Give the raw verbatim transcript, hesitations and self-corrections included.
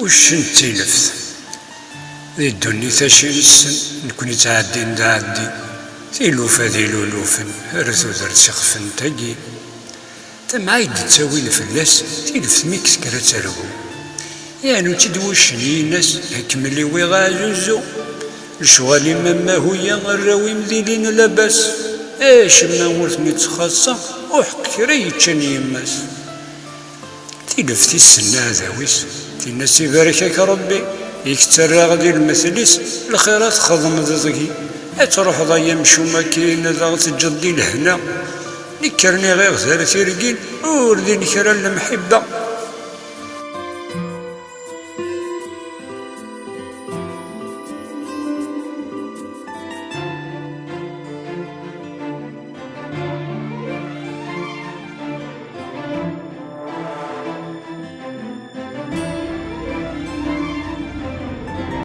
Uccen d tileft. Di ddunit aci nessen, nekni ttɛeddin d aɛeddi. Tilufa d ilulufen, ar tudert sixfen tagi. Tamɛayt d-ttawin fell-as, tileft mi k-tekker ad terbu. Yeɛnu-tt-id wuccen, yenna-s, kemmel iwiɣ aɛzuzzu. Lecɣal-im am mahuya, arraw-im d ilin labas. Acemma ur ten-ittxaṣṣa, uḥeqq kra yeččan yemma-s. Tileft issen aɛdaw-is, tinna-s ibarek-ak Rebbi, i k-ttarraɣ di lmetl-is, lxirat txedmeḍ deg-i. Ad truḥeḍ ay amcum akkin, ad aɣ-teǧǧeḍ di lehna. Nekker niɣiɣ d ar tirgin, ur din kra n lemḥibba.